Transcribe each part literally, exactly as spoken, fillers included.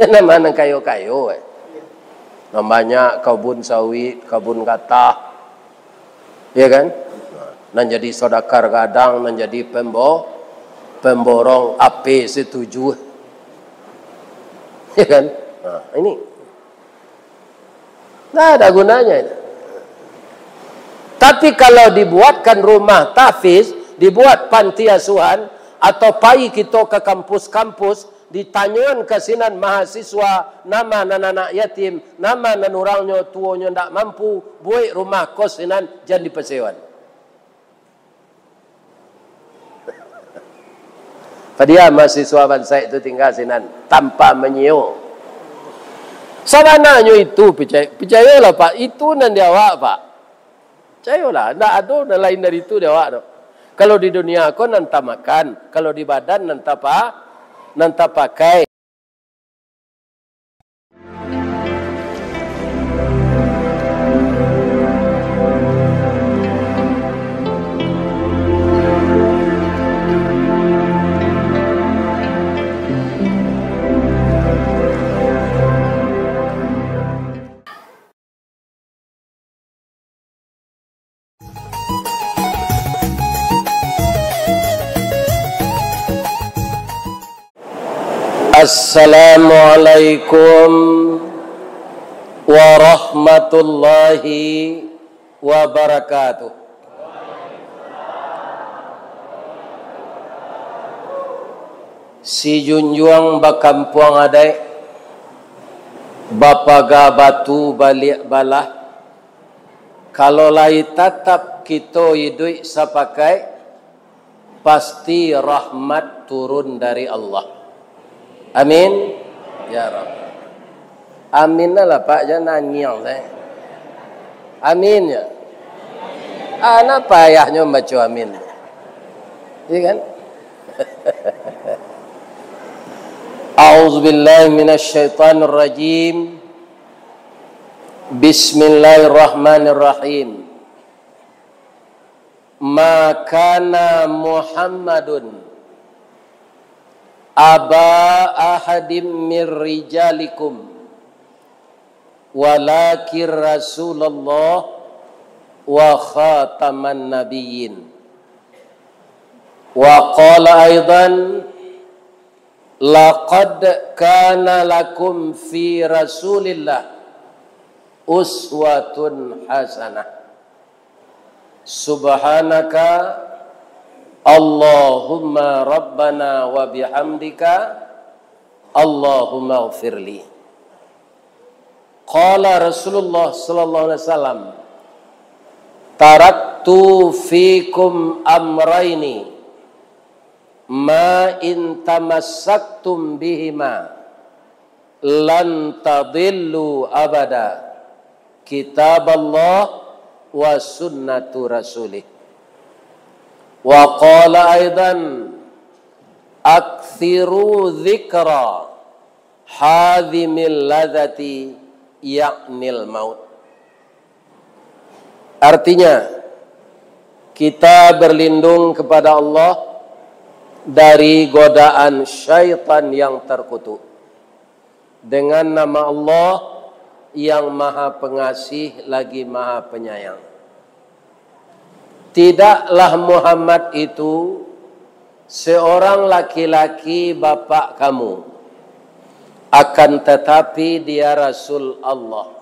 Nama nan kayo-kayo, eh. Nan banyak kabun sawit, kabun gatah. Ya kan? Nan jadi saudagar gadang, nan jadi pembo-, pemborong A P setuju. Ya kan? Nah, ini. Nggak ada gunanya itu. Tapi kalau dibuatkan rumah tahfiz, dibuat panti asuhan, atau pai kito ka kampus-kampus, ditanyoan ka sinan mahasiswa, nama nan anak yatim, nama nan urangnyo tuonyo ndak mampu, buek rumah kos sinan, jan dipasewan. Padiam mahasiswa bansaik tu tingga sinan, tanpa manyio. Sabananyo itu, picayo, picayolah, Pak, itu nan di awak, Pak. Picayolah, ndak ado nan lain dari itu di awak tu. Kalau di dunia ko nan tamakan, kalau di badan nan tapa-, nan tapakai. Assalamualaikum warahmatullahi wabarakatuh. Sijunjuang bakampuang adaik, bapaga batu baliak balah, kalau lai tatap kito iduik sapakaik, pasti rahmat turun dari Allah. Amin. Ya Rabb. Amin lah, Pak, jan nangih sae. Amin, ya. Ah, napa payahnyo baco amin? Iya kan? A'udzubillahi minasyaitonirrajim. Bismillahirrahmanirrahim. Ma kana Muhammadun aba ahadim mir rijalikum, walakin Rasulullah wa khataman nabiyyin. Wa qala aidan, laqad kana lakum fi Rasulillah uswatun hasanah. Subhanaka Allahumma rabbana wa bihamdika, Allahumma ghfirli. Qala Rasulullah sallallahu alaihi wasallam, taraktu fikum amraini, ma in tamassaktum bihima, lan tadillu abada, kitaballah wa sunnatu rasulih. Wa qala aidan, aktsiru dzikra hadzimil ladzati, ya'nil maut. Artinya, kita berlindung kepada Allah dari godaan syaitan yang terkutuk. Dengan nama Allah yang Maha Pengasih lagi Maha Penyayang. Tidaklah Muhammad itu seorang laki-laki bapak kamu, akan tetapi dia Rasul Allah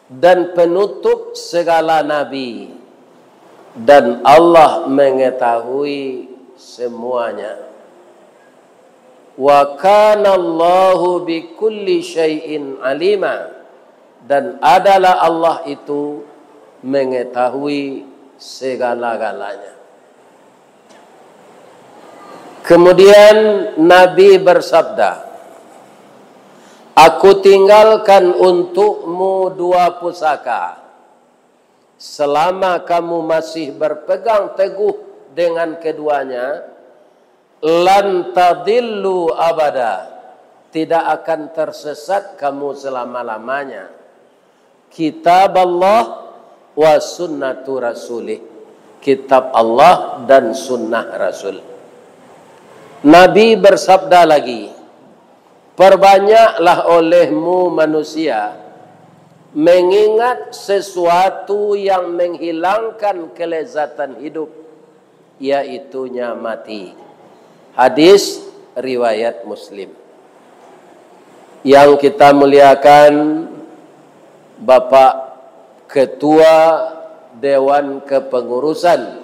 dan penutup segala nabi, dan Allah mengetahui semuanya. Wa kana Allahu bikulli syai'in alima, dan adalah Allah itu mengetahui segala-galanya. Kemudian Nabi bersabda, "Aku tinggalkan untukmu dua pusaka. Selama kamu masih berpegang teguh dengan keduanya, lan tadillu abada, tidak akan tersesat kamu selama-lamanya. Kitab Allah wa sunnatu rasulih, kitab Allah dan sunnah Rasul." Nabi bersabda lagi, Perbanyaklah olehmu manusia mengingat sesuatu yang menghilangkan kelezatan hidup, yaitunya mati. Hadis riwayat Muslim. Yang kita muliakan, Bapak Ketua Dewan Kepengurusan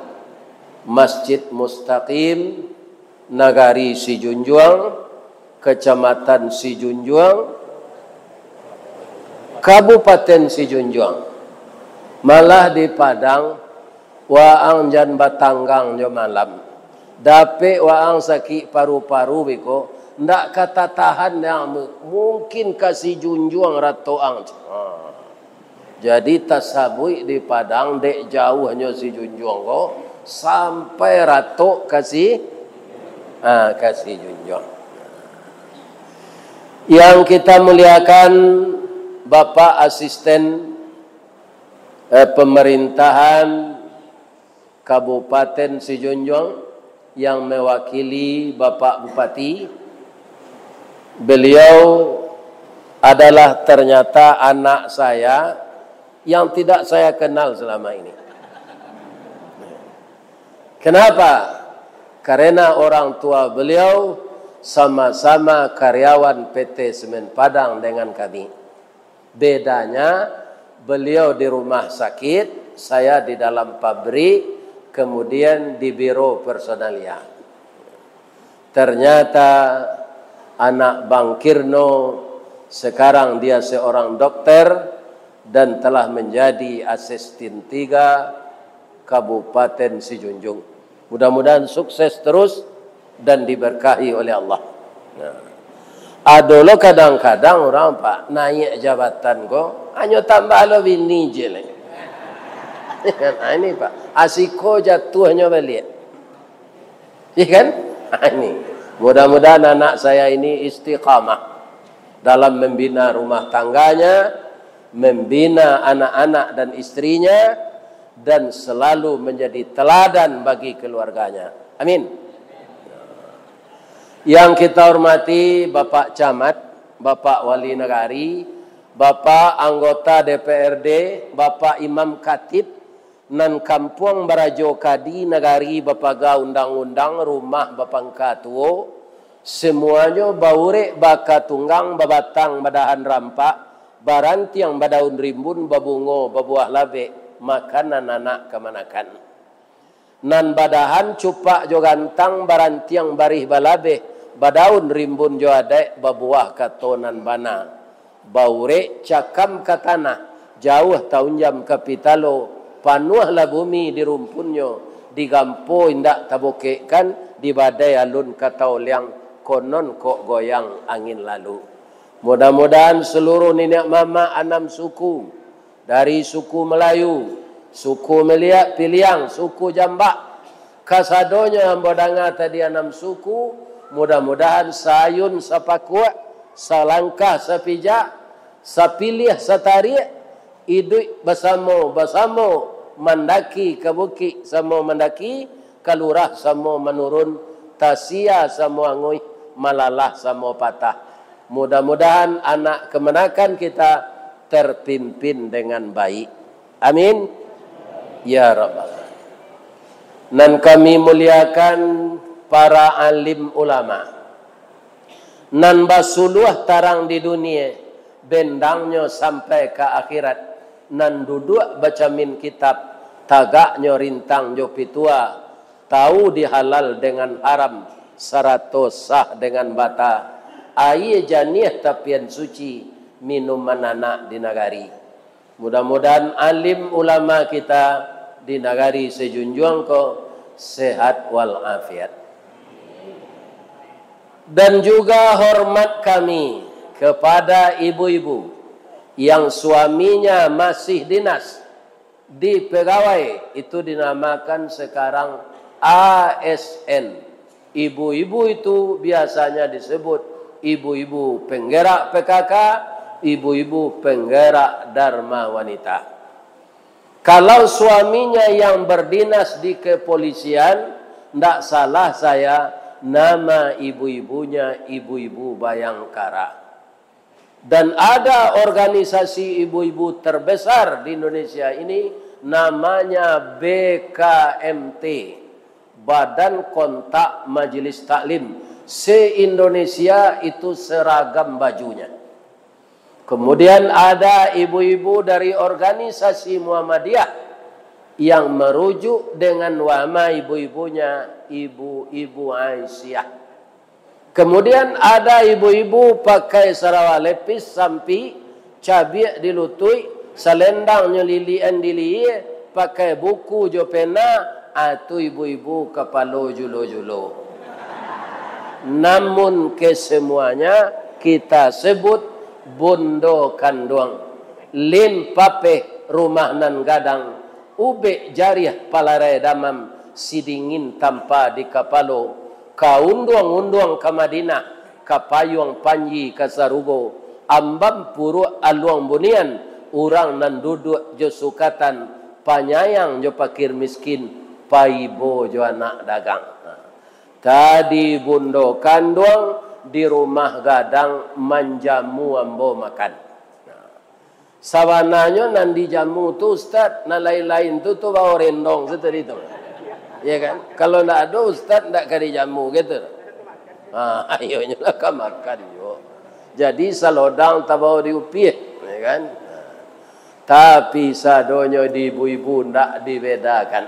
Masjid Mustaqim, Nagari Sijunjuang, Kecamatan Sijunjuang, Kabupaten Sijunjuang, malah di Padang, waang jan batanggang jo malam. Dapek waang sakik paru-paru beko, ndak ka tatahan yang mu-, mungkin ka Sijunjuang ratoang. Ha. Jadi, tasabuik di Padang, dek jauahnyo Sijunjuang ko, sampai ratok ka si, ha, ka Sijunjuang. Yang kita muliakan, Bapak Asisten, eh, Pemerintahan Kabupaten Sijunjuang yang mewakili Bapak Bupati. Beliau adalah ternyata anak saya yang tidak saya kenal selama ini. Kenapa? Karena orang tua beliau sama-sama karyawan P T Semen Padang dengan kami. Bedanya, beliau di rumah sakit, saya di dalam pabrik, kemudian di biro personalia. Ternyata anak Bang Kirno, sekarang dia seorang dokter dan telah menjadi asisten tiga Kabupaten Sijunjuang. Mudah-mudahan sukses terus dan diberkahi oleh Allah. Nah. Ado lo kadang-kadang urang, Pak, naiak jabatan ko, hanyo tambah lo bini je lai. Nah, ini, Pak, asiko jatuahnyo baliak. Iya kan? Nah, ini. Mudah-mudahan anak saya ini istiqamah dalam membina rumah tangganya, membina anak-anak dan istrinya, dan selalu menjadi teladan bagi keluarganya. Amin. Yang kita hormati Bapak Camat, Bapak Wali Nagari, Bapak Anggota D P R D, Bapak Imam Khatib, nan kampuang barajo ka di nagari bapaga undang-undang, rumah bapangka tuo, semuanyo baurek bakatunggang, babatang badahan rampak, barantiang badaun rimbun, babungo babuah labek, makanan anak kamanakan. Nan badahan cupak jo gantang, barantiang barih balabeh, badaun rimbun jo adaik, babuah kato nan bana. Baurek cakam ka tanah, jauah taunjam ka pitalo, panuahlah bumi di rumpunnyo, digampo indak tabokekkan, di badai alun ka taoliang, konon kok goyang angin lalu. Mudah-mudahan seluruh niniak mamak anam suku, dari suku Melayu, suku Meliak, Piliang, suku Jambak, kasadonyo ambo danga tadi anam suku, mudah-mudahan saayun sapakuak, salangkah sapijak, sapiliah satariak, iduik basamo-basamo, mandaki ka bukik samo mandaki, ka lurah samo manurun, tasia samo anguih, malalah samo patah. Mudah-mudahan anak kamanakan kita terpimpin dengan baik. Amin. Ya Rabbal Alamin. Nan kami muliakan para alim ulama, nan basuluah tarang di dunia, bendangnyo sampai ka akhirat, nan duduak bacamin kitab, tagaknyo rintang jo pitua, tahu di halal dengan haram, sarato sah dengan bata, aia janiah tapian suci, minuman anak di nagari. Mudah-mudahan alim ulama kita di nagari Sijunjuang ko sehat walafiat. Dan juga hormat kami kepada ibu-ibu yang suaminya masih dinas di pegawai, itu dinamakan sekarang A S N. Ibu-ibu itu biasanya disebut ibu-ibu penggerak P K K, ibu-ibu penggerak Dharma Wanita. Kalau suaminya yang berdinas di kepolisian, ndak salah saya, Nama ibu-ibunya ibu-ibu Bayangkara. Dan ada organisasi ibu-ibu terbesar di Indonesia ini, namanya B K M T, Badan Kontak Majelis Taklim. Se-Indonesia itu seragam bajunya. Kemudian ada ibu-ibu dari organisasi Muhammadiyah yang merujuk dengan nama ibu-ibunya, Ibu-ibu Aisyah. Kemudian ada ibu-ibu pakai sarawa lepis sampi, cabiak di lutuik, salendangnyo lilian di lihia, pakai buku jo pena, ah, tu ibu-ibu kapalo julo-julo. Namun kesemuanya kita sebut bundo kanduang. Lin papeh rumah nan gadang, ubek jariah palarai damam, sidingin tampa di kapalo, ka unduang-unduang ka Madinah, ka payuang panji ka sarugo, ambam puruak aluang bunian, urang nan duduak jo sukatan, panyayang jo pakir miskin, paibo jo anak dagang. Tadi bundo kanduang di rumah gadang manjamu ambo makan. Sabananyo nan dijamu tu, Ustaz, nan lain-lain tu, tu bao rendong se tadi tu. Ya kan? Kalau ndak ado Ustaz, ndak ka dijamu gitu. Ha, ayonyo lah ka makan juo. Jadi salodang tabao di upiah, ya kan? Tapi sadonyo di ibu-ibu ndak dibedakan.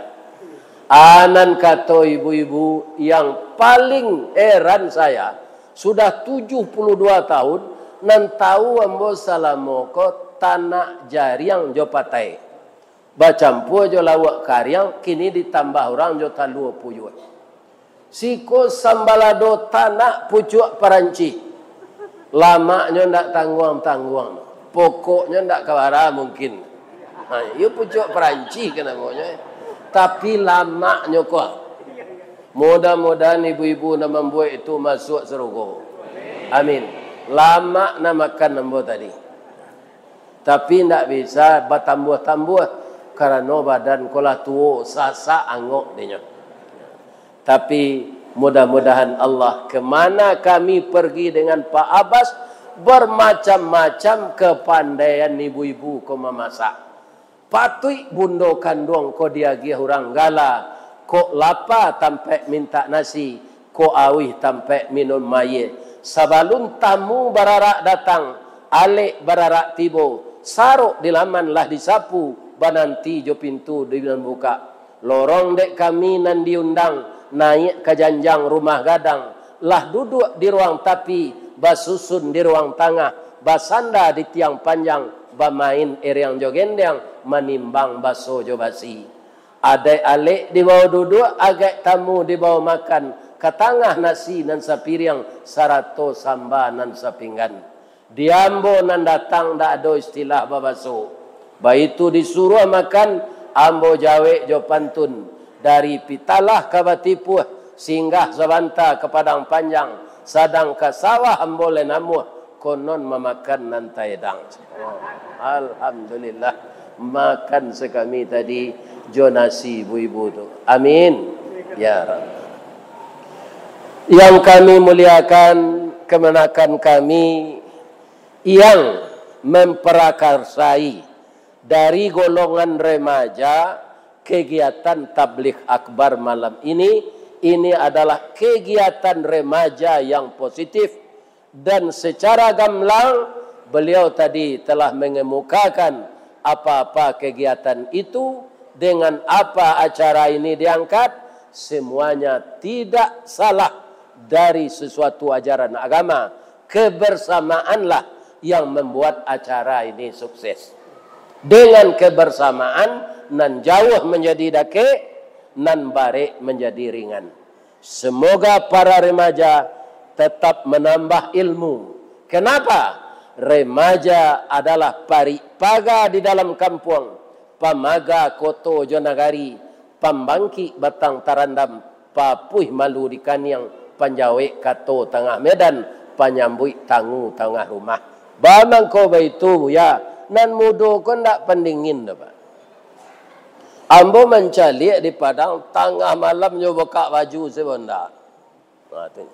Anan kato ibu-ibu yang paling heran saya, sudah tujuh puluh dua tahun, nan tahu ambo salamo ko tanak jariang jo patai. Bacampua jo lauak kariang, kini ditambah urang jo talua puyuak. Siko sambalado tanak pucuak paranci. Lamaknyo ndak tangguang-tangguang. Pokoknyo ndak ka bara mungkin. Ha, iyo pucuak paranci kan namonyo, eh. Tapi lamaknyo ko. Mudah-mudahan ibu-ibu nan mambuek itu masuak sarugo. Amin. Lamak nan makan ambo tadi. Tapi ndak bisa batambuah-tambuah, karano badan ko lah tuo, sasak angok dinyo. Tapi mudah-mudahan Allah, kemana kami pergi dengan Pak Abbas, bermacam-macam kepandaian ibu-ibu ko mamasak. Patuik bundo kanduang ko diagiah urang gala, kok lapa tampek mintak nasi, kok auih tampek minum aia. Sabalun tamu bararak datang, alek bararak tibo, sarok di laman lah disapu, bananti jo pintu di nan bukak. Lorong dek kami nan diundang, naiak ka janjang rumah gadang, lah duduak di ruang tapi, basusun di ruang tangah, basanda di tiang panjang, bamain eriang jo gendiang, manimbang baso jo basi. Adaik alek dibao duduak, agak tamu dibao makan, ka tangah nasi nan sapiriang, sarato samba nan sapinggan. Di ambo nan datang ndak ado istilah babaso. Baitu disuruah makan, ambo jawek jo pantun. Dari Pitalah ka Batipuah, singgah sabanta ka Padang Panjang, sadang ka sawah ambo lai namuah, konon mamakan nan taedang. Alhamdulillah, makan sakami tadi jo nasi ibu-ibu tu. Amin. Ya Rabb. Yang kami muliakan, kemanakan kami yang memperakarsai dari golongan remaja kegiatan tabligh akbar malam ini, ini adalah kegiatan remaja yang positif, dan secara gamblang beliau tadi telah mengemukakan apa-apa kegiatan itu, dengan apa acara ini diangkat, semuanya tidak salah dari sesuatu ajaran agama. Kebersamaanlah yang membuat acara ini sukses. Dengan kebersamaan, nan jauah menjadi dakek, nan barek menjadi ringan. Semoga para remaja tetap menambah ilmu. Kenapa? Remaja adalah parik paga di dalam kampuang, pamaga koto jo nagari, pambangkik batang tarandam, papuih malu di kaniang, panjawek kato tangah medan, panyambuik tangu tangah rumah. Bamangko baitu, Buya, nan mudo ko ndak pandingin doh, Pak. Ambo mancaliak di Padang, tangah malam nyo bukak baju sabonda. Ha, tu.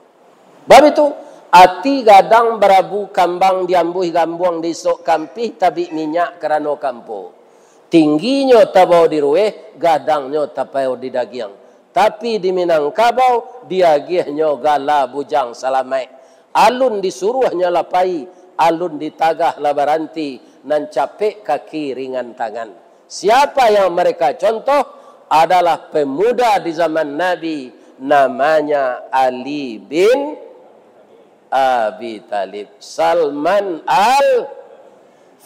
Bab itu, ati gadang barabu kambang diambuih gambuang disok kampih tabik minyak karano kampo. Tingginyo tabao dirueh, gadangnyo tapao didagiang. Tapi di Minangkabau, diagiahnyo gala bujang salamaik. Alun disuruahnyo lapai, alun ditagah lah baranti, nan capek kaki ringan tangan. Siapa yang mereka contoh? Adalah pemuda di zaman Nabi, namanya Ali bin Abi Thalib, Salman Al-Farisi.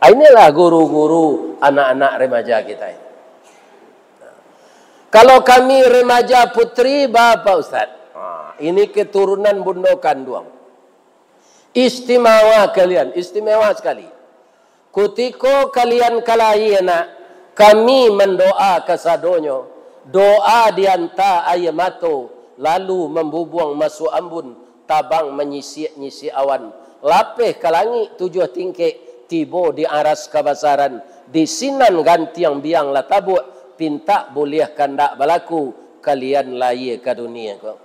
Ah, inilah guru-guru anak-anak remaja kita ini. Kalau kami remaja putri, bapa ustaz? Ah, ini keturunan bundo kanduang. Istimewa kalian, istimewa sekali. Kutiko kalian ka lahia nak, kami mandoa kasadonyo, doa dianta aia mato, lalu mambubuang masuak ambun, tabang manyisiak-nyisiak awan, lapeh ka langik tujuah tingkek, tibo di aras kabasaran, di sinan gantiang biang lah tabuak, pintak buliah kandak balaku, kalian lahia ka dunia ko.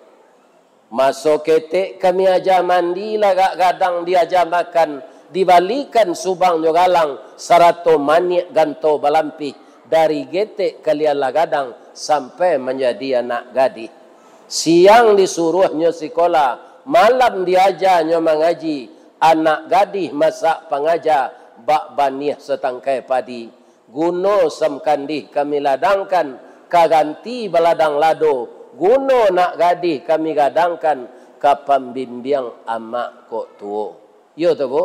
Maso ketek kami aja mandi, lagak gadang diaja makan, dibalikan subang jo galang, sarato maniak ganto balampih, dari getek kalian lah gadang, sampai manjadi anak gadih. Siang disuruahnyo sikola, malam diajanyo mangaji, anak gadih masak pangaja, bak baniah satangkai padi. Guno samkandih kami ladangkan, ka ganti baladang lado, guno nak gadih kami gadangkan, ka pambimbiang amak kok tuo. Iyo tu, Bu?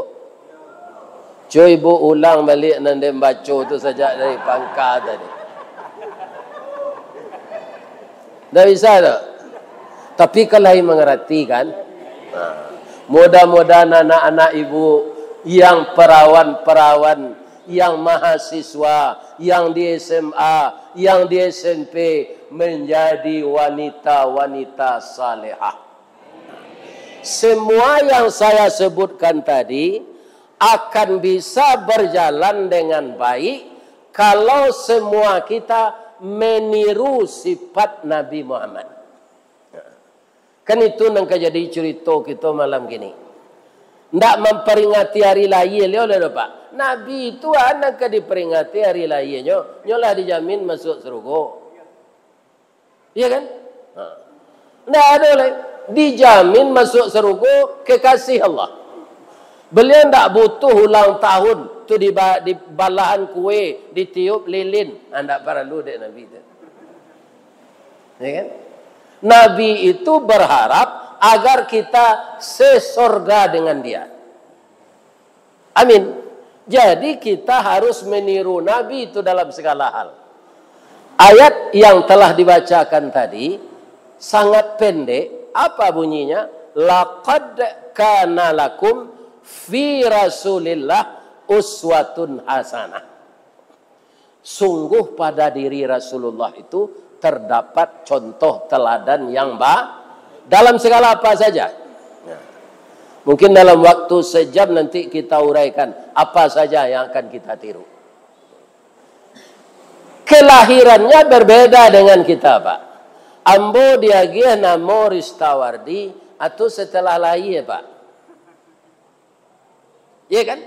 Cuy, Bu, ulang baliak nan den baco tu sajak dari pangka tadi. Ndak bisa tu. Tapi kan lai mangarati kan? Nah, mudah-mudahan anak-anak ibu yang perawan-perawan, yang mahasiswa, yang di S M A, yang di S M P menjadi wanita-wanita salehah. Semua yang saya sebutkan tadi akan bisa berjalan dengan baik kalau semua kita meniru sifat Nabi Muhammad. Kan itu nan ka jadi curito kito malam kini. Ndak mamperingati ari lahia liau lah, Pak. Nabi itu a nan ka diperingati ari lahianyo, nyo lah dijamin masuak sarugo. Iya kan? Ha. Ndak ado lai. Dijamin masuak sarugo kekasih Allah. Beliau ndak butuh ulang tahun tu diba-, dibalahan kue, ditiup lilin. Ah, ndak paralu dek Nabi tu. Ya kan? Nabi itu berharap agar kita sesorga dengan dia. Amin. Jadi kita harus meniru Nabi itu dalam segala hal. Ayat yang telah dibacakan tadi sangat pendek. Apa bunyinya? "Laqad kana lakum fi Rasulillah uswatun hasanah." Sungguh pada diri Rasulullah itu terdapat contoh teladan yang ba-, dalam segala apa saja. Nah, mungkin dalam waktu sejam nanti kita uraikan apa saja yang akan kita tiru. Kelahirannya berbeda dengan kita, Pak. Ambo diagiah namo Ristawardi atau setelah lahir, Pak. Iya kan?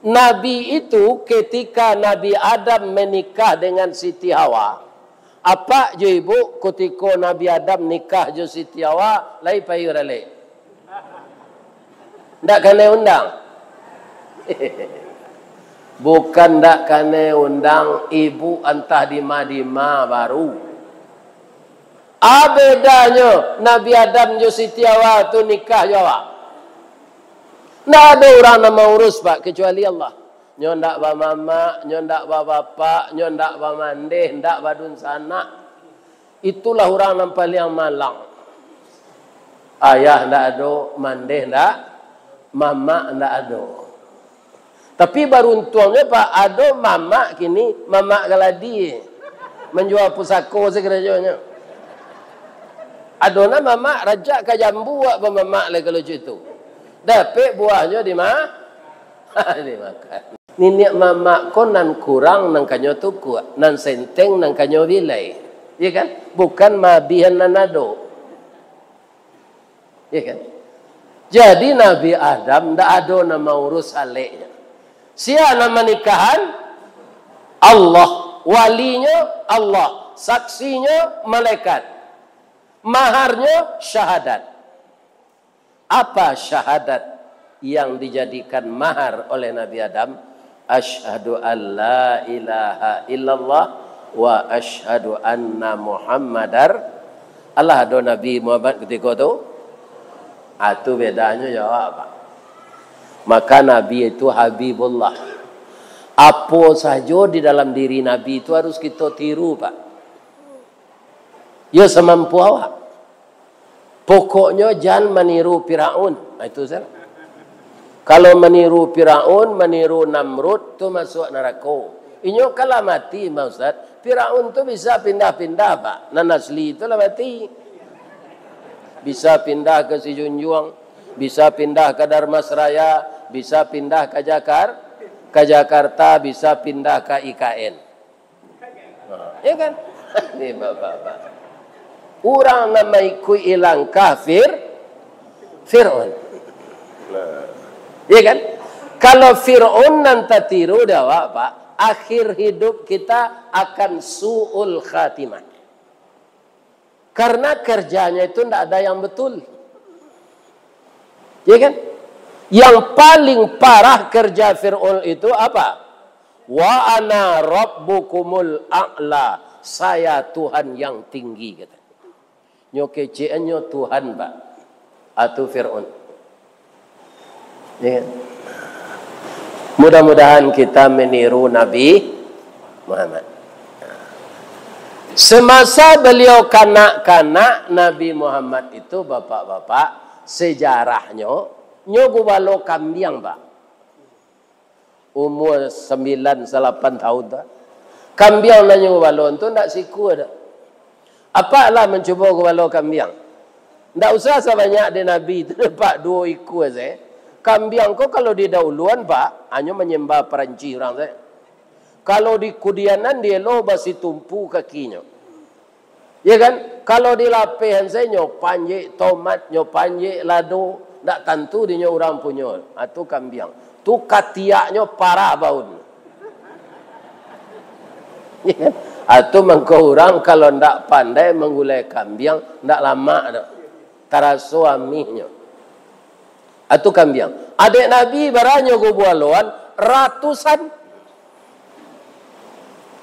Nabi itu ketika Nabi Adam menikah dengan Siti Hawa, apak jo ibu, kutiko Nabi Adam nikah jo Siti Hawa, lai payu ralek? Ndak kanai undang? Bukan ndak kanai undang, ibu antah dima-dima baru. A bedanyo Nabi Adam jo Siti Hawa tu nikah jo awak? Ndak ado urang nan maurus, Pak, kecuali Allah. Nyo ndak bamamak, nyo ndak babapak, nyo ndak bamandeh, ndak badunsanak. Itulah urang nan paliang malang. Ayah ndak ado, mandeh ndak, mamak ndak ado. Tapi baruntuangnyo, Pak, ado mamak kini, mamak galadi. Manjua pusako sakarajonyo. Ado nan mamak rajak ka jambu, awak bamamak lai kalau cak itu. Dapek buahnyo di ma-, dimakan. Niniak mamak ko nan kurang nan kanyo tukuak, nan senteng nan kanyo bilai. Iya kan? Bukan maabihan nan ado. Ya kan? Jadi Nabi Adam ndak ado nan maurus aleknyo. Sia nan manikahan? Allah. Walinyo Allah. Saksinyo malaikat. Maharnyo syahadat. Apa syahadat yang dijadikan mahar oleh Nabi Adam? "Asyhadu an la ilaha illallah wa asyhadu anna Muhammadar." Alah ado Nabi Muhammad ketika tu? Ah, tu bedanyo jawab, Pak. Maka Nabi itu Habibullah. Apo sajo di dalam diri Nabi itu harus kito tiru, Pak. Yo samampu awak. Pokoknyo jan maniru Firaun. Ah, itu sajo. Kalau maniru Firaun, maniru Namrud, tu masuak narako. Inyo kan lah mati, Pak Ustaz. Firaun tu bisa pindah-pindah, Pak. Nan asli tu lah mati. Bisa pindah ka Sijunjuang, bisa pindah ka Dharmasraya, bisa pindah ka Jakar-, ka Jakarta, bisa pindah ka I K N. Ha, ya kan? Ni bapak-bapak. Urang nan maikuik langkah Fir-, Fir'aun. Nah. Ya kan? Kalau Fir'aun nan tatiru dek awak, Pak, akhir hidup kita akan su'ul khatimah. Karena kerjanya itu ndak ada yang betul. Ya kan? Yang paling parah kerja Fir'aun itu apa? "Wa ana rabbukumul a'la." "Saya Tuhan yang tinggi," kata. Nyo kecekannyo Tuhan, Pak. Atau Fir'aun. Ya. Mudah-mudahan kita meniru Nabi Muhammad. Semasa beliau kanak-kanak, Nabi Muhammad itu, bapak-bapak, sejarahnyo, nyo gubalo kambiang, Pak. Umur sambilan, salapan tahun tu. Kambiang nan nyo gubalo tu ndak sikua doh. Apak lah mancubo gubalo kambiang. Ndak usah sabanyak dek Nabi tu, Pak, duo ikua sajo. Kambiang ko kalau didahuluan, Pak, hanyo manyambah paranci urang sajo. Kalau dikudianan, dielo basitumpu kakinyo. Ya kan? Kalau dilapehan sajo, nyo panjek tomat, nyo panjek lado, ndak tantu dinyo urang punyo. Ah, tu kambiang. Tu katiaknyo parah baun. Ya kan? Atau mangko urang kalau ndak pandai manggulai kambiang, ndak lamak doh. Taraso amihnyo. Atau kambiang. Adek Nabi bara nyo gubaloan? Ratusan.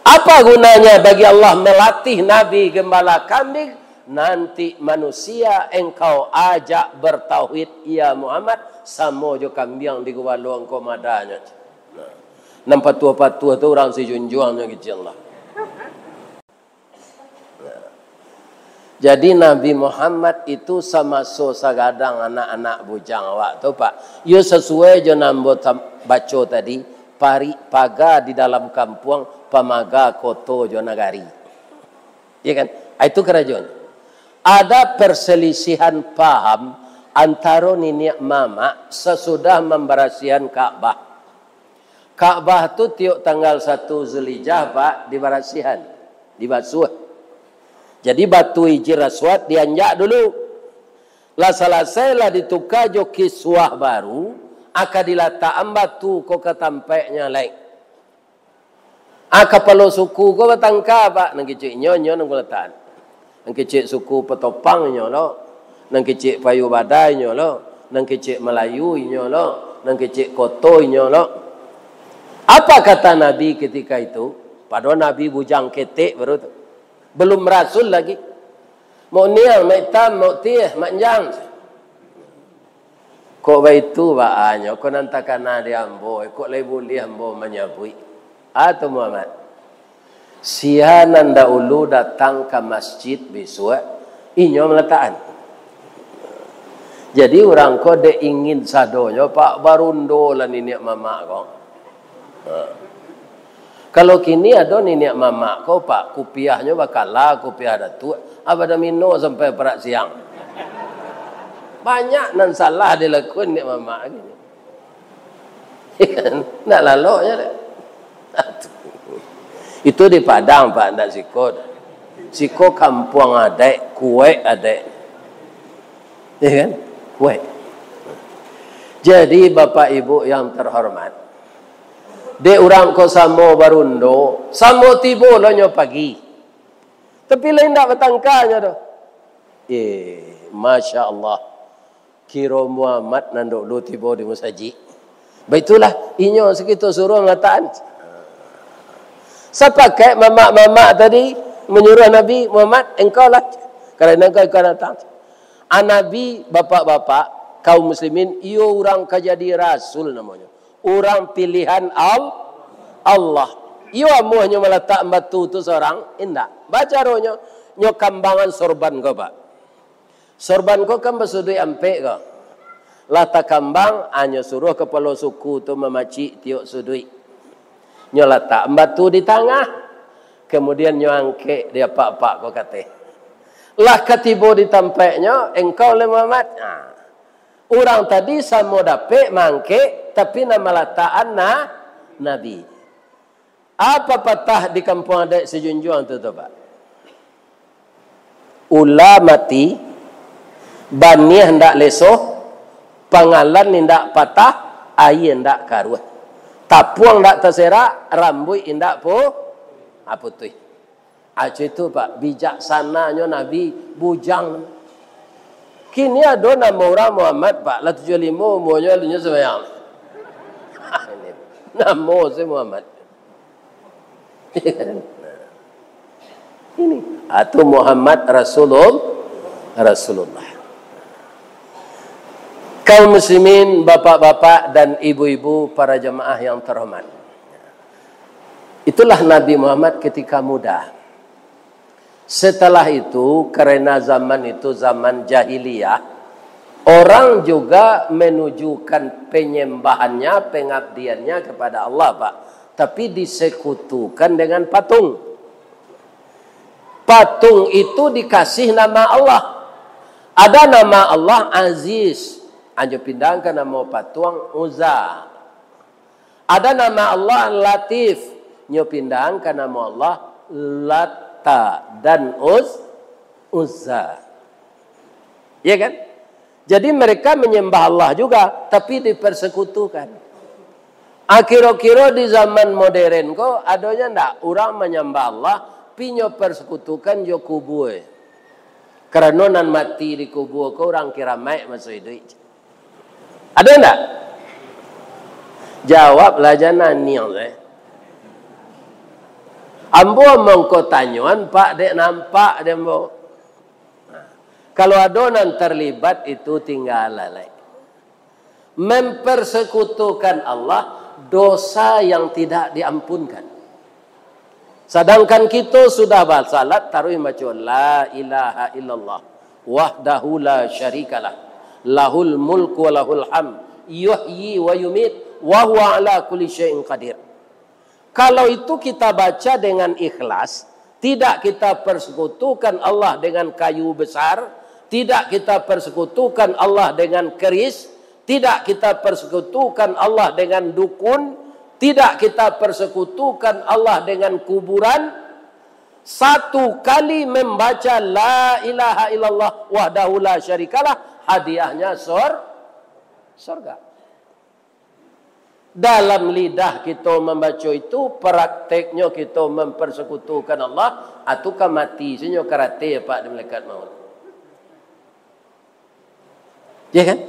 Apa gunanya bagi Allah melatih Nabi gembala kambing? Nanti manusia engkau ajak bertauhid, ya Muhammad, samo jo kambiang di gubalo engkau madanyo. Nah. Nan patuah-patuah tu urang Sijunjuang nyo kecil lah. Nah. Jadi Nabi Muhammad itu samaso sagadang anak-anak bujang awak tu, Pak. Yo sasuai jo nan ambo tam-, baco tadi, parik paga di dalam kampuang, pamaga koto jo nagari. Ya kan? Ah, itu karajonyo. Ada perselisihan paham antaro niniak mamak sasudah mambarasihan Ka'bah. Ka'bah tu tiok tanggal satu Zulhijjah, Pak, dibarasihan, dibasuah. Jadi batu Hijir Aswad dianjak dulu. Lah salasai, lah dituka jo kiswah baru, aka dilatakan batu ko ka tampaiknyo lai. Ah, kapalo suku ko batangka, Pak. Nan kecek inyo, inyo nan kulatakan. Nan kecek suku Petopang inyo lo. Nan kecek Payu Badai inyo lo. Nan kecek Malayu inyo lo. Nan kecek Koto inyo lo. Apa kata Nabi ketika itu? Padahal Nabi bujang ketek baru tu. Belum rasul lagi. Mok niang, mok itam, mok tieh, mok anjang. Kok baitu baanyo, kok nan takana di ambo, kok lai buliah ambo manyabuik? Atau Muhammad, sia nan daulu datang ka masjid bisuak, inyo malatakan. Jadi urang ko dek ingin sadonyo, Pak, barundo lah niniak mamak ko. Ha. Kalau kini ado niniak mamak ko, Pak, kupiahnyo bakala kupiah datuak, abah domino sampai parak siang. Banyak nan salah dilakukan niniak mamak kini. Ndak laloknyo dek. Itu di Padang, Pak, ndak siko. Siko kampuang adaik, kuaik adaik. Ya kan? Weh. Jadi, Bapak Ibu yang terhormat, dek urang ko samo barundo, samo tibo lo nyo pagi. Tapi lain ndak batangkanyo doh. Eh, Masya Allah. Kiro Muhammad nan dulu tibo di musajik. Baitulah, inyo sakito suruah mangatakan. Sapakaik mamak-mamak tadi manyuruah Nabi Muhammad, "Engkau lah, karano engkau, engkau datang." Ah, Nabi, bapak-bapak, kaum muslimin, iyo urang ka jadi rasul namonyo. Urang pilihan Al-, Allah. Iyo amuahnyo malatak batu tu sorang? Indak. Bacaronyo, nyo kambangan sorban ko, Pak. Sorban ko kan basuduik ampek ko. Lah takambang, ah, nyo suruah kapalo suku tu mamacik tiok suduik. Nyo latak batu di tangah, kamudian nyo angkek di apak-apak ko kateh. Lah katibo di tampaiknyo, engkau lai Muhammad. Ha. Urang tadi samo dapek maangkek, tapi nan malatakan na-, Nabi. Apa patah di kampuang adaik Sijunjuang tu, tu, Pak? Ula mati, baniah ndak lesoh, pangalan indak patah, aia ndak karuah. Tapuang ndak taserak, rambuik indak pu-, ah, putuih. Aco itu, Pak, bijaksananyo Nabi, bujang. Kini ado namo urang Muhammad, Pak, lah tujuah limo umuanyo, alun nyo sumbayang. Namo se Muhammad. Ini, atau Muhammad Rasulul-, Rasulullah. Kaum muslimin, bapak-bapak dan ibu-ibu, para jamaah yang terhormat. Itulah Nabi Muhammad ketika muda. Setelah itu, karena zaman itu zaman jahiliyah, orang juga menunjukkan penyembahannya, pengabdiannya kepada Allah, Pak. Tapi disekutukan dengan patung. Patung itu dikasih nama Allah. Ada nama Allah Aziz, anjo pindahkan nama patung Uzza. Ada nama Allah Latif, nyo pindahkan nama Allah Latta dan Uz-, Uzza. Iya kan? Jadi mereka menyembah Allah juga, tapi dipersekutukan. Akhir-akhir di zaman modern ko, adonyo ndak urang menyembah Allah, pi nyo persekutukan jo kubua. Karano nan mati di kubua ko urang kiramaik maso iduik. Ado ndak? Jawablah, jan naniang, eh. Ambo mangko tanyoan, Pak, dek nampak dek ambo. Nah, kalau ado nan terlibat itu, tinggalah lai. Mempersekutukan Allah, dosa yang tidak diampunkan. Sedangkan kito sudah basalat, taruih baco, "La ilaha illallah, wahdahu la syarikalah, lahul mulku wa lahul hamd, yuhyi wa yumit, wa huwa ala kulli syai'in qadir." Kalau itu kita baca dengan ikhlas, tidak kita persekutukan Allah dengan kayu besar, tidak kita persekutukan Allah dengan keris, tidak kita persekutukan Allah dengan dukun, tidak kita persekutukan Allah dengan kuburan, satu kali membaca la ilaha illallah wahdahu la syarikalah, hadiahnya sor-, sorga. Dalam lidah kito mambaco itu, prakteknyo kito mempersekutukan Allah, atu ka mati, sinyo karate, Pak, di malaikat maut. Ya kan?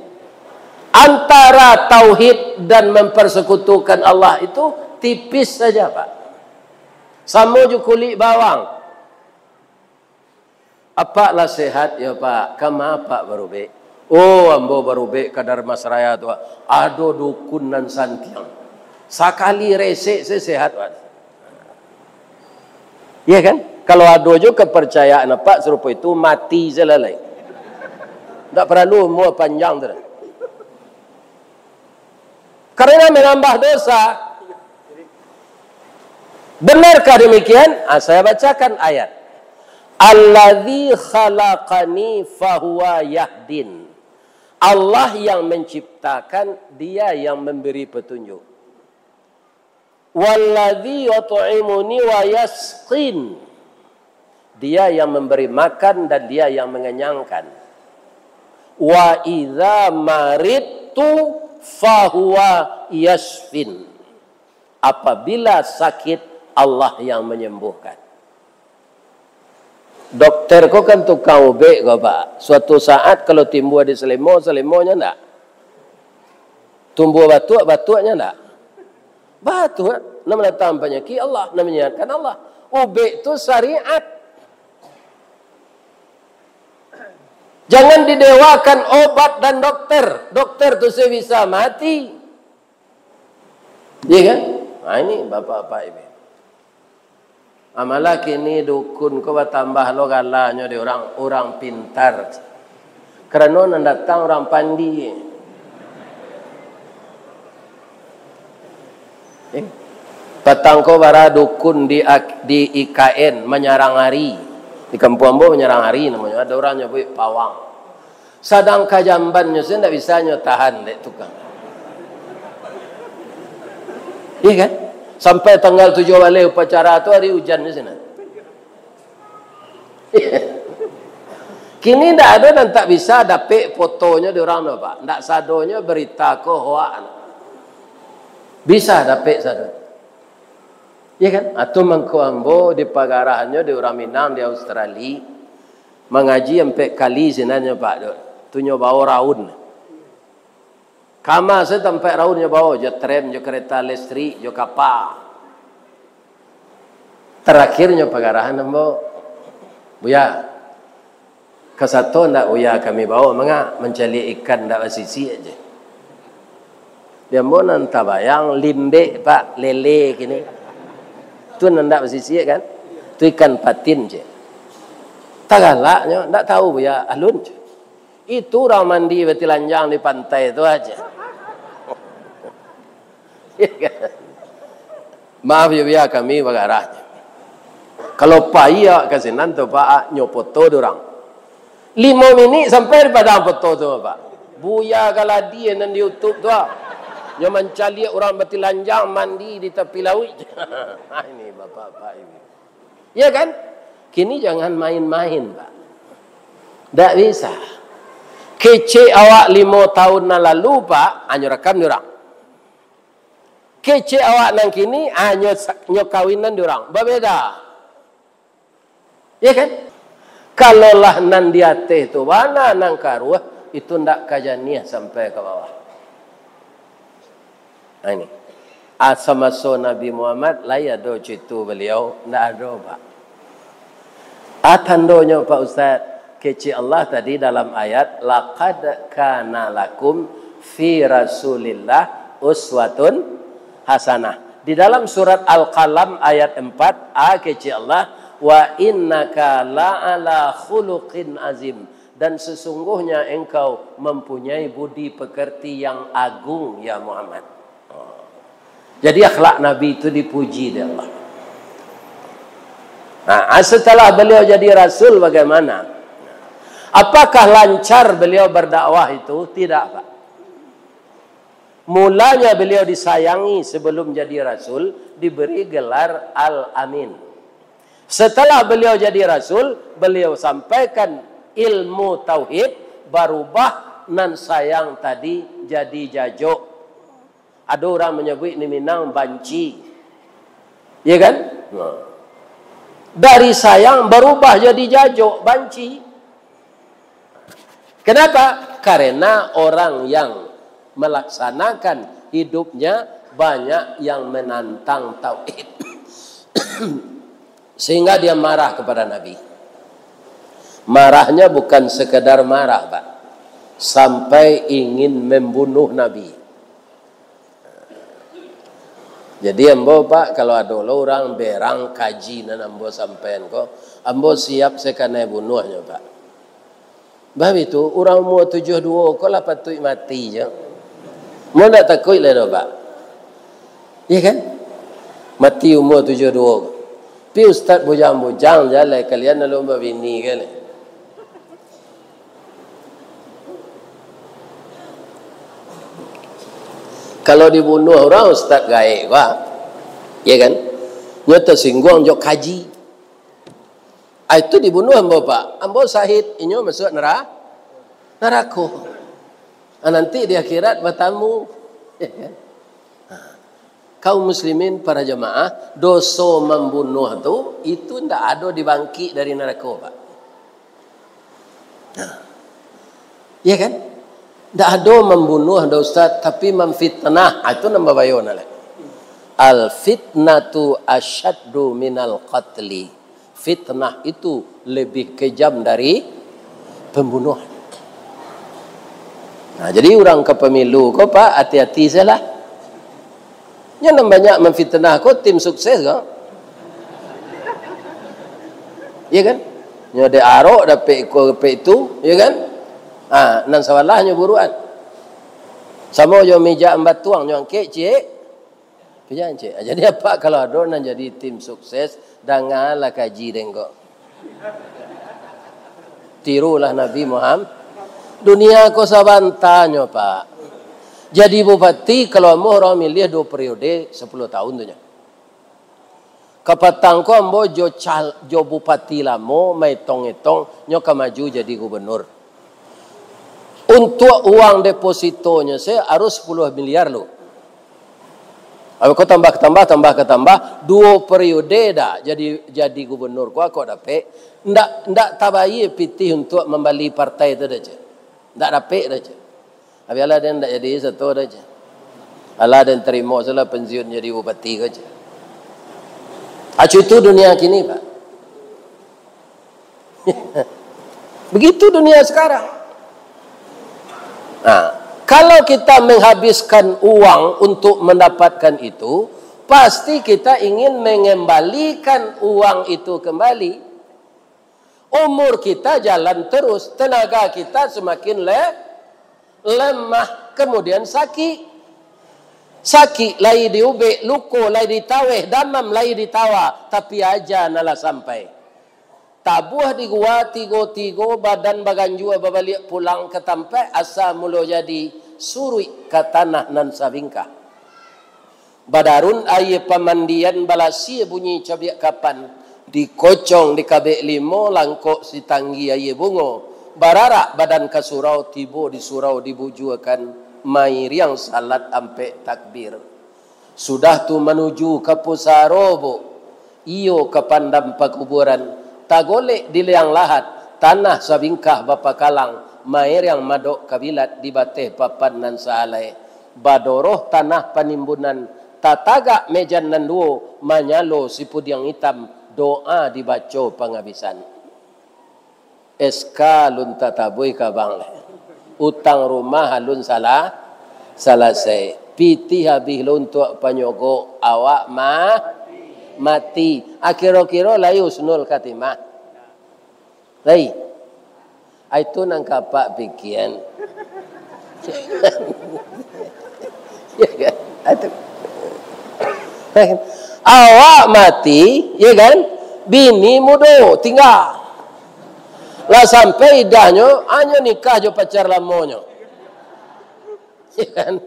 Antara tauhid dan mempersekutukan Allah itu tipis saja, Pak. Samo jo kulik bawang. "Apak lah sehat, yo, Pak? Kama Apak barubek?" "Oh, ambo barubek ka Darmasraya tu, Pak. Ado dukun nan santiang. Sakali resek se sehat, Pak." Iya kan? Kalau ado jo kepercayaan Apak sarupo itu, mati se lah lai. Ndak paralu umua panjang tu. Karena menambah dosa. Benarkah demikian? Ah, saya bacakan ayat. "Alladzi khalaqani fahuwa yahdin." Allah yang menciptakan, Dia yang memberi petunjuk. "Walladzi yut'imuni wa yasqin." Dia yang memberi makan dan Dia yang mengenyangkan. "Wa idza maridtu fahuwa yasfin." Apabila sakit, Allah yang menyembuhkan. Dokter ko kan tukang ubek ko, Pak. Suatu saat kalau timbua di salimo, salimonyo ndak? Tumbuah batuak, batuaknyo ndak? Batuak. Nan mandatang panyakik Allah, nan manyehatkan Allah. Ubek tu syariat. Jangan didewakan obat dan dokter. Dokter tu se bisa mati. Iya kan? Nah, ini bapak-bapak ini. Amalah kini dukun ko batambah lo galanyo di urang, urang pintar. Karano nan datang urang pandi. Eh, patang ko bara dukun di, di I K N manyarang ari. Di kampuang ambo manyarang ari namonyo. Ado urang nyabuik pawang. Sadang ka jambannyo se ndak bisa nyo tahan dek tukang. Iya kan? Sampai tanggal tujuah baleh upacara tu ari ujan di sinan. Kini ndak ado nan tak bisa dapek fotonyo di urang tu, Pak. Ndak sadonyo berita ko hoak. Bisa dapek sado. Iya kan? Atu mangko ambo dipagarahannyo di urang Minang di Australia. Mangaji ampek kali sinannyo, Pak, tu. Tu nyo bawo raun. Kama se tampek raun nyo bawo, jo tren, jo kereta listrik, jo kapa. Terakhirnyo pagarahan ambo, "Buya, ka sato ndak Buya kami bawo, manga mancaliak ikan ndak basisiak je." Di ambo nan tabayang, lindek, Pak, lele kini. Tu nan ndak basisiak kan? Tu ikan patin je. Tagalaknyo, ndak tahu Buya, alun je. Itu urang mandi batilanjang di pantai tu aja. Maaf yo, Buya, kami bagarah je. Kalau pai awak ka sinan tu, Pak, nyo foto di urang. Limo minik sampai di padang foto tu, Pak. Buya Galadi nan di YouTube tu, ah. Nyo mancaliak urang batilanjang mandi di tapi lauik. Ini bapak-bapak ini. Ya kan? Kini jangan main-main, Pak. Ndak bisa. Kecek awak limo tahun nan lalu, Pak, hanyo rakam di urang. Kecek awak nan kini, hanyo sa-, nyo kawinan di urang. Babeda. Ya kan? Kalau lah nan di ateh tu bana nan karuah, itu ndak ka janiah sampai ka bawah. Nah, ini. Asa maso Nabi Muhammad, lai ado cuitu baliau? Ndak ado, Pak. Ah, tandonyo, Pak Ustaz, kecek Allah tadi dalam ayat, "Laqad kana lakum fi Rasulillah uswatun hasanah." Di dalam surat Al-Qalam ayat empat, ah, kecek Allah, "Wa innaka la'ala khuluqin azim." Dan sesungguhnya engkau mempunyai budi pekerti yang agung, ya Muhammad. Jadi akhlak Nabi itu dipuji dek Allah. Nah, setelah beliau jadi rasul, bagaimana? Apakah lancar beliau berdakwah itu? Tidak, Pak. Mulanya beliau disayangi sebelum jadi rasul, diberi gelar Al-Amin. Setelah beliau jadi rasul, beliau sampaikan ilmu tauhid, barubah nan sayang tadi jadi jajok. Ado urang manyabuik di Minang banci. Ya kan? Nah. Dari sayang barubah jadi jajok, banci. Kenapa? Karena orang yang melaksanakan hidupnya banyak yang menantang tauhid. Sehingga dia marah kepada Nabi. Marahnya bukan sekedar marah, Pak. Sampai ingin membunuh Nabi. Jadi ambo, Pak, kalau ado lo urang berang kaji nan ambo sampaian ko, ambo siap sakanai bunuahnyo, Pak. Bab itu, urang umua tujuah duo ko lah patuik mati je. Ambo ndak takuik lai doh, Pak. Iya kan? Mati umua tujuah duo ko. Pi ustaz bujang-bujang jalai kalian lalu babini kan. Kalau dibunuah urang ustaz gaek, Pak. Iya kan? Nyo tasingguang jo kaji. Ah, itu dibunuah ambo, Pak. Ambo syahid, inyo masuak nera-, Narako. Ah, nanti di akhirat batamu. Ya kan? Ha. Kaum muslimin, para jamaah, doso mambunuah tu, itu ndak ado dibangkik dari narako, Pak. Nah. Iya kan? Ndak ado mambunuah, dah, Ustaz, tapi mamfitnah. Ah, itu nambah bayo nah lah. Al fitnatu asyaddu minal qatli. Fitnah itu lebih kejam dari pembunuhan. Nah, jadi urang ka pemilu ko, Pak, hati-hati sajolah. Nyo nan banyak mamfitnah ko tim sukses ko. Iya kan? Nyo dek arok dapek iko dapek itu, iya kan? Ha, nan sabalah nyo buruan. Samo jo mijak batuang, nyo angkek ciek. Pijan, cek. Jadi, apak kalau ado nan jadi tim sukses, dangalah kaji den ko. Tirulah Nabi Muhammad. Dunia ko sabanta nyo, Pak. Jadi bupati, kalau ambo urang miliah duo periode, sapuluah tahun tu nyo. Kapatang ko ambo jo cal-, jo bupati lamo, maetong-etong, nyo ka maju jadi gubernur. Untuak uang depositonyo se harus sapuluah miliar lu. Abih ko tambah ka tambah, tambah ka tambah, duo periode dah jadi, jadi gubernur ko, ako dapek, ndak, ndak tabayia pitih untuak mambali partai tu dah, cek. Ndak dapek dah, cek. Abih alah den ndak jadi sato dah, cek. Alah den tarimo sajolah pensiun jadi bupati ko, cek. Acu itu dunia kini, Pak. Begitu dunia sekarang. Nah, kalau kita menghabiskan uang untuk mendapatkan itu, pasti kita ingin mengembalikan uang itu kembali. Umur kita jalan terus, tenaga kita semakin le-, lemah, kemudian sakik. Sakik lai diubek, luko lai ditaweh, damam lai ditawa, tapi aja nalah sampai. Tabuah di gua tigo-tigo, badan baganjua babaliak pulang ka tampaik asa mulo jadi, suruik ka tanah nan sabingkah. Badarun aia pamandian, balasia bunyi cabiak kapan, dikocong dikabek limo, langkok sitanggi aia bungo, bararak badan ka surau, tibo di surau dibujuakan, mairiang salat ampek takbir. Sudah tu manuju ka pusaro, Bu. Iyo ka pandam pakuburan, tagolek di liang lahat, tanah sabingkah bapakalang, mairiang madok kabilat di bateh papan nan sahalai. Badoroh tanah panimbunan, tatagak mejan nan duo, manyalo sipudiang itam, doa dibaco pangabisan. S K alun tatabuih ka bank lai. Utang rumah alun salah, salasai. Pitih abih lo untuak panyogok, awak mah mati. Ah, kiro-kiro lai husnul khatimah. Lai. Ah, itu nan ka apak pikian. Ya kan? Atu. Awak mati, ya kan? Bini mudo, tingga. Lah sampai idahnyo, hanyo nikah jo pacar lamonyo. Ya kan?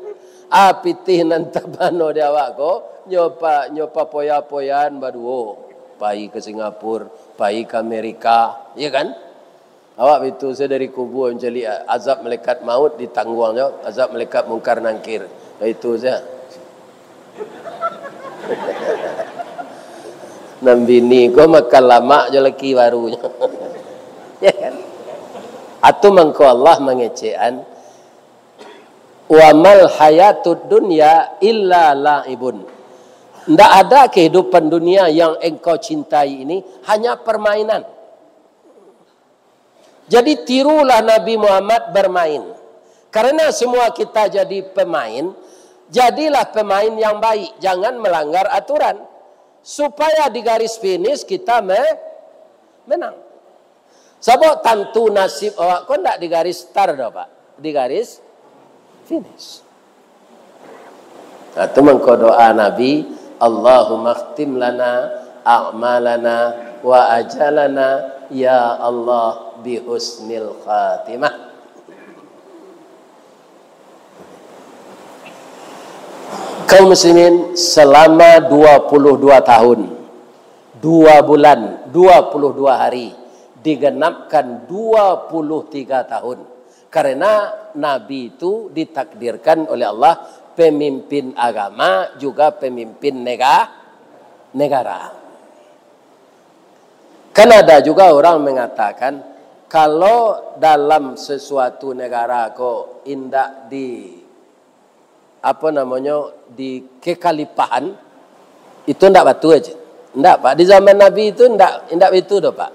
Ah, pitih nan tabana di awak ko, nyo pa-, nyo papoya-poyaan baduo. Pai ka Singapura, pai ka Amerika, ya kan? Awak baitu sajo dari kubua mancaliak azab malaikat maut ditangguangnyo, azab malaikat Mungkar Nangkir. Baitu sajo. Nan bini ko makan lamak jo laki barunyo. Ya kan? Atu mangko Allah mangecekan, "Wa mal hayatud dunya illa la'ibun." Ndak ada kehidupan dunia yang engkau cintai ini, hanya permainan. Jadi, tirulah Nabi Muhammad bermain. Karena semua kita jadi pemain, jadilah pemain yang baik, jangan melanggar aturan. Supaya di garis finish kita me-, menang. Sabab tantu nasib awak ko ndak di garis start doh, Pak. Di garis finish. Nah, tu mangko doa Nabi, "Allahumma khtim lana a'malana wa ajalana, ya Allah, bi husnil khatimah." Kaum muslimin, selama dua puluh dua tahun, dua bulan, dua puluh dua hari, digenapkan dua puluh tiga tahun. Karena Nabi itu ditakdirkan oleh Allah pemimpin agama juga pemimpin nega-, negara. Kan ada juga orang mengatakan, kalau dalam sesuatu negara ko indak di, apa namonyo, di kekalipahan, itu ndak batua je. Ndak, Pak. Di zaman Nabi itu ndak, ndak itu doh, Pak.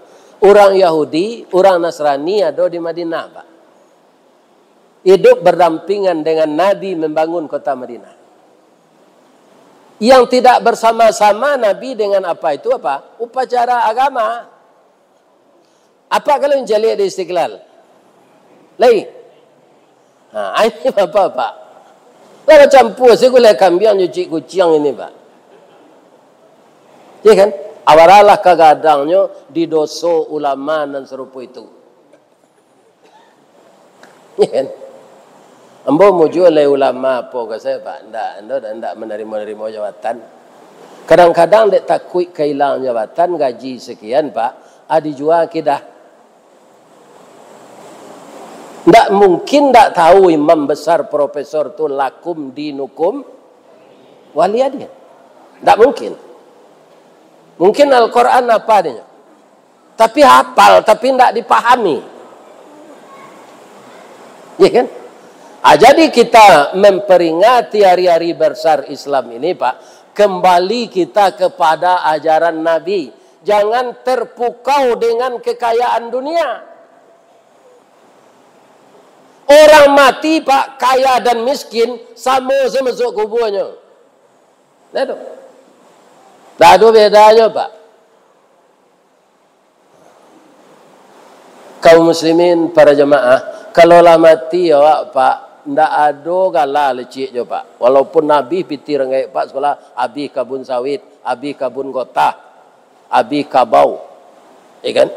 Urang Yahudi, urang Nasrani ado di Madinah, Pak. Hidup berdampingan dengan Nabi membangun kota Madinah. Yang tidak bersama-sama Nabi dengan apa itu apa? Upacara agama. Apa kalau mencaliak di Istiqlal? Lai. Ha, ini apa, Pak? Lah bacampua si gulai kambiang jo cik kuciang ini, Pak. Ya kan? Awaralah kagadangnyo di doso ulama nan sarupo itu. Ya kan? Ambo mujua lai ulama apo ka sayo, Pak? Ndak, ando ndak manarimo-narimo jabatan. Kadang-kadang dek takuik kailangan jabatan, gaji sekian, Pak, ah, dijua akidah. Ndak mungkin ndak tahu imam besar profesor tu lakum dinukum waliyadin. Ndak mungkin. Mungkin Al-Quran apa adanya. Tapi hafal, tapi ndak dipahami. Ya kan? Ah, jadi kita memperingati hari-hari besar Islam ini, Pak, kembali kita kepada ajaran Nabi. Jangan terpukau dengan kekayaan dunia. Orang mati, Pak, kaya dan miskin, samo se masuk kubuanyo. Nah, tu. Ndak ado bedanyo, Pak. Kaum muslimin, para jamaah, kalau lah mati awak, Pak, ndak ado gala lecik jo, Pak. Walaupun abih pitih ranggaik, Pak, sakolah, abih kabun sawit, abih kabun gotah, abih kabau. Ya kan?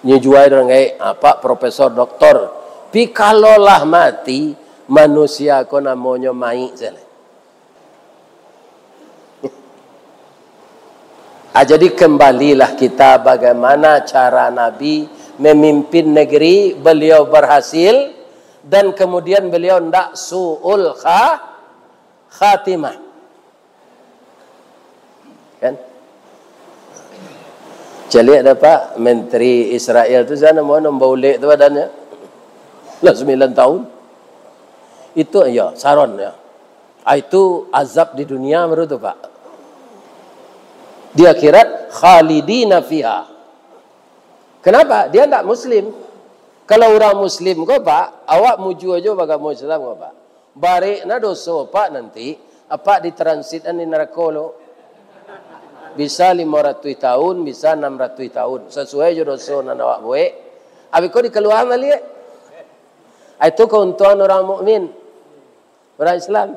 Nyo juai ranggaik, ah, Pak, profesor, doktor. Pi kalau lah mati, manusia ko namonyo maik sajo. Ah, jadi kembalilah kita bagaimana cara Nabi memimpin negeri, beliau berhasil, dan kemudian beliau ndak su'ul kha-, khatimah. Kan? Caliak dah, Pak, Menteri Israel tu, siapa namo, nambah ulek tu badannya. Lah sembilan tahun. Itu, ya, Saron, ya. Ah, itu azab di dunia baru tu, Pak. Di akhirat, khalidina fiha. Kenapa? Dia ndak muslim. Kalau urang muslim ko, Pak, awak mujua jo bagamo Islam ko, Pak. Barek na doso, Pak, nanti, Apak ditransit di narako lo. Bisa limo ratuih tahun, bisa anam ratuih tahun. Sasuai jo doso nan awak buek. Abih ko dikaluaan baliak. Ah, itu kauntuangan urang mukmin. Urang Islam.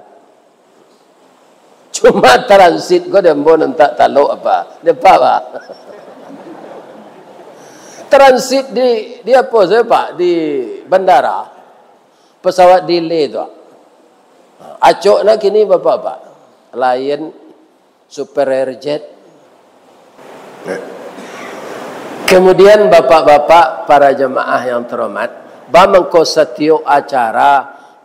Cuma transit ko di ambo nan tak talok apa. Di apa, Pak? Transit di, di apo sajo, Pak? Di bandara. Pesawat delay tu. Acok na kini, Bapak-bapak. Lion, Super Airjet. Kemudian, bapak-bapak, para jamaah yang terhormat, ba mangko satiok acara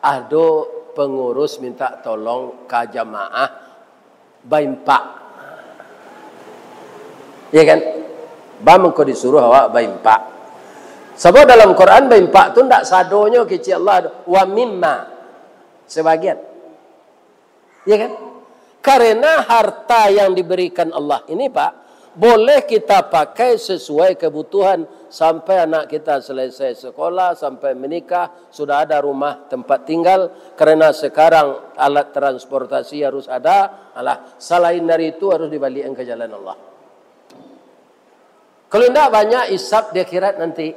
ado pengurus minta tolong ka jamaah baimpak. Ya kan? Ba mangko disuruh awak baimpak. Sabab dalam Quran baimpak tu ndak sadonyo kecek Allah tu. Wa mimma. Sebagian. Ya kan? Karena harta yang diberikan Allah ini, Pak, boleh kita pakai sesuai kebutuhan. Sampai anak kita selesai sekolah, sampai menikah, sudah ada rumah tempat tinggal. Karena sekarang alat transportasi harus ada, alah, selain dari itu harus dibalikan ke jalan Allah. Kalau indak, banyak isap di akhirat nanti.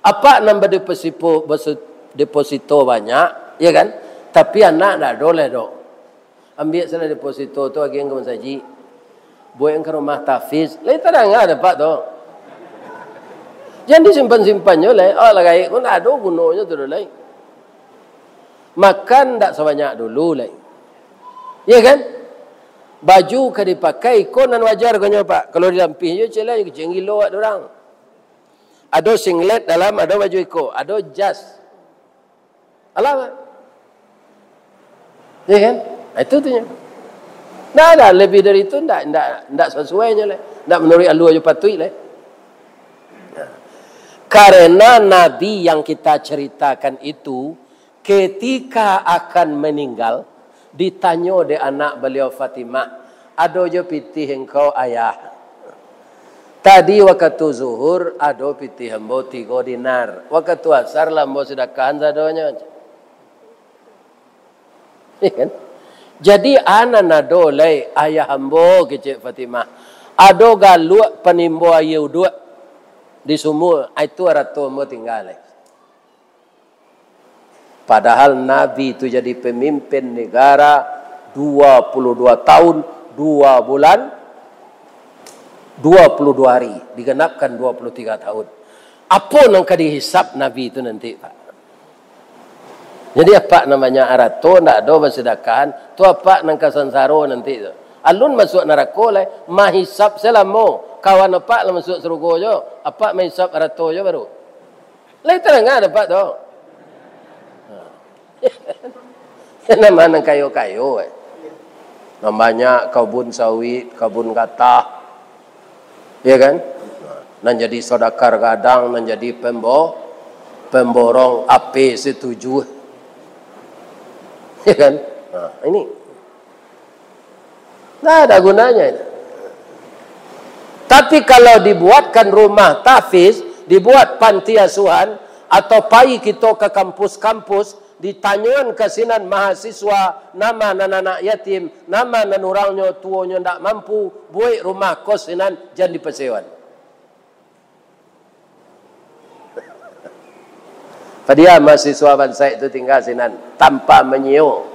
Apak nan badeposito, basu-, deposito banyak, ya kan? Tapi anak ndak ado lai doh. Ambiak salah deposito tu, agiahan ka masajik. Buekkan ka rumah tahfiz. Lai tadanga dek apak tu. Jan disimpan-simpannyo lai. Awak lah gaek ko, ndak ado gunonyo tu doh lai. Makan ndak sabanyak dulu lai. Ya kan? Baju ka dipakai, iko nan wajar konyo, Pak. Kalau dilampih jo, cek lah, kecek gilo awak tu urang. Ado singlet dalam, ado baju iko, ado jas. Alah, Pak. Ya kan? Nah, itu tu nyo. Ndak ada lebih dari itu, ndak, ndak, ndak sasuai nyo lai. Ndak manuruik alua jo patuik lai. Nah. Karena Nabi yang kita ceritakan itu, ketika akan meninggal, ditanyo dek anak baliau Fatimah, "Ado jo pitih engkau, Ayah?" "Tadi wakatu zuhur, ado pitih ambo tigo dinar. Wakatu asar lah ambo sadakahan sadonyo." Ya kan? "Jadi, a nan ado lai, Ayah ambo?" kecek Fatimah. "Ado galuak panimbo aia uduak di sumua, itu arato ambo tingga lai." Padahal Nabi tu jadi pemimpin negara dua puluh dua tahun, dua bulan, dua puluh dua hari, digenapkan dua puluh tiga tahun. Apo nan ka dihisab Nabi tu nanti, Pak? Jadi, apak nan banyak arato, ndak ado basadakahan, tu apak nan ka sansaro nanti tu. Alun masuak narako lai, mahisab salamo, kawan apak lah masuak sarugo jo, apak mahisab arato jo baru. Lai tarang dapek tu. Nan ma nan kayo-kayo, eh. Nan banyak kabun sawit, kabun gatah. Ya kan? Nan jadi saudagar gadang, nan jadi pembo-, pemborong A P setuju. Ya kan? Nah, ini. Nggak ada gunanya itu. Tapi kalau dibuatkan rumah tahfiz, dibuat panti asuhan, atau pai kito ka kampus-kampus, ditanyoan ka sinan mahasiswa, nama nan anak yatim, nama nan urangnyo tuonyo ndak mampu, buek rumah kos sinan, jan dipasewan. Padiam mahasiswa bansaik tu tingga sinan, tanpa manyio.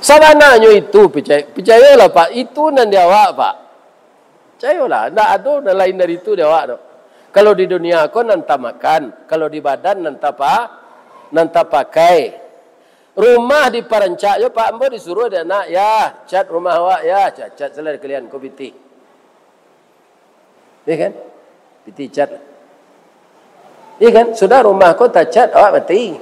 Sabananyo itu, picayo, picayolah, Pak, itu nan di awak, Pak. Picayolah, ndak ado nan lain dari itu di awak tu. Kalau di dunia ko nan tamakan, kalau di badan nan tapa-, nan tapakai. Rumah diparancak jo, Pak, ambo disuruah dek anak, "Yah, cat rumah awak, yah." Cat, cat salah kalian, ko pitih. Ya kan? Pitih cat. Ya kan? Sudah rumah ko tacat, awak mati.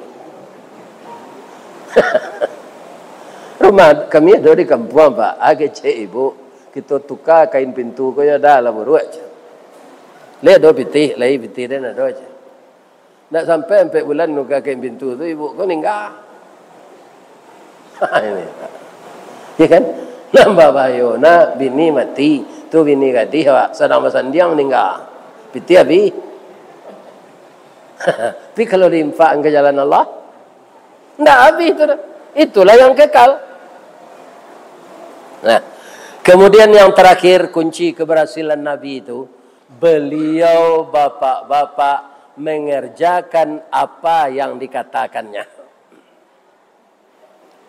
Rumah kami ado di kampuang, Pak. Ah, kecek ibu, kito tuka kain pintu ko, yo dah lah buruak, jar. Lai ado pitih, lai pitih den ado, jar. Ndak sampai ampek bulan nuka kain pintu tu, ibu ko ningga. Ini. Ya kan? Nambah bahayo, nak bini mati. Tu bini gadih awak, sadang basandiang maningga. Pitih abih. Tapi kalau diinfakkan ke jalan Allah, ndak abih tu dah. Itulah yang kekal. Nah, kemudian yang terakhir, kunci keberhasilan Nabi itu, beliau bapak-bapak mengerjakan apa yang dikatakannya.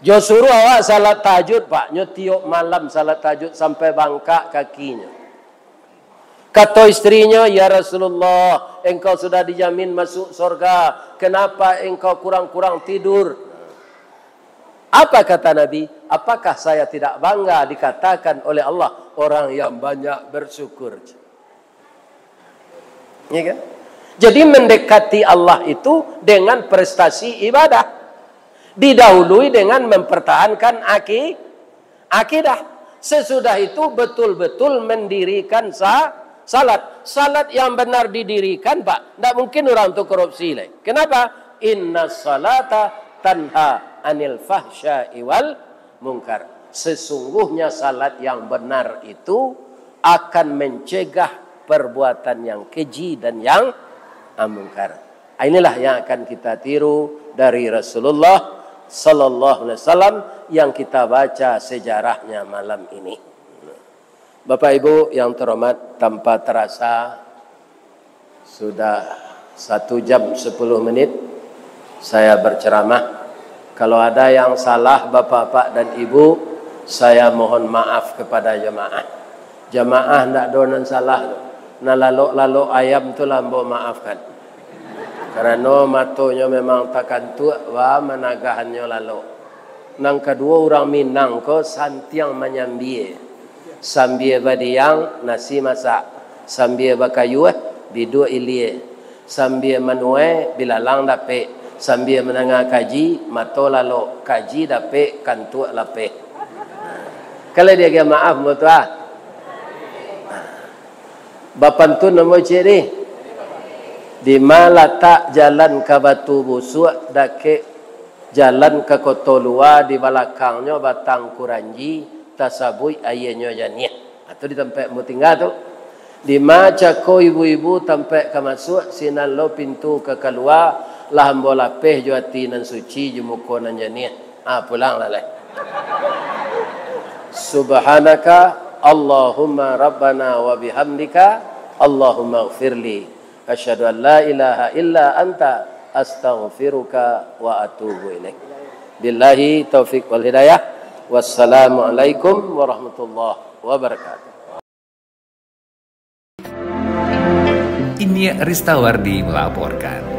Jo suruah awak salat tahajud, Pak, nyo tiok malam salat tahajud sampai bangkak kakinyo. Kato istrinyo, "Ya Rasulullah, engkau sudah dijamin masuk sorga, kenapa engkau kurang-kurang tidur?" Apa kata Nabi? "Apakah saya tidak bangga dikatakan oleh Allah orang yang banyak bersyukur?" Ya kan? Jadi, mendekati Allah itu dengan prestasi ibadah. Didahului dengan mempertahankan aki-, akidah. Sesudah itu betul-betul mendirikan sa-, salat. Salat yang benar didirikan, Pak, ndak mungkin urang tu korupsi lai. Kenapa? "Inna salata tanha anil fahsya'i wal mungkar." Sesungguhnya salat yang benar itu akan mencegah perbuatan yang keji dan yang, ah, mungkar. Inilah yang akan kita tiru dari Rasulullah sallallahu alaihi wasallam yang kita baca sejarahnya malam ini. Bapak Ibu yang terhormat, tanpa terasa sudah satu jam sepuluh menit saya berceramah. Kalau ada yang salah, Bapak-bapak dan Ibu, saya mohon maaf kepada jamaah. Jamaah ndak ado nan salah tu. Nan lalok-lalok ayam tu lah ambo maafkan. Karano matonyo memang takantuak, wa managahannyo lalok. Nan kaduo, urang Minang ko santiang manyambia. Sambia badiang, nasi masak. Sambia bakayuah, Diduak ilia, sambia manuai, bilalang dapek, sambia mandanga kaji, mato lalok, kaji dapek, kantuak lapeh. Kalau diagiah maaf, ambo tu ah. Bapantun ambo ciek ni. Dima latak jalan ka Batu Busuak, dakek jalan ka Koto Lua, di balakangnyo batang kuranji, tasabuik aianyo janiah. Ha, tu di tampek ambo tingga tu. Dima cako ibu-ibu tampek ka masuak, sinan lo pintu ka kalua, lah ambo lapeh jo ati nan suci, jo muko nan janiah. Ha, pulanglah lai. Subhanaka Allahumma Rabbana wa bihamdika, Allahumma gfirli. Asyhadu an la ilaha illa anta, astaghfiruka wa atubu ilaik. Billahi taufik wal hidayah. Wassalamualaikum warahmatullahi wabarakatuh. Ini Ristawardi melaporkan.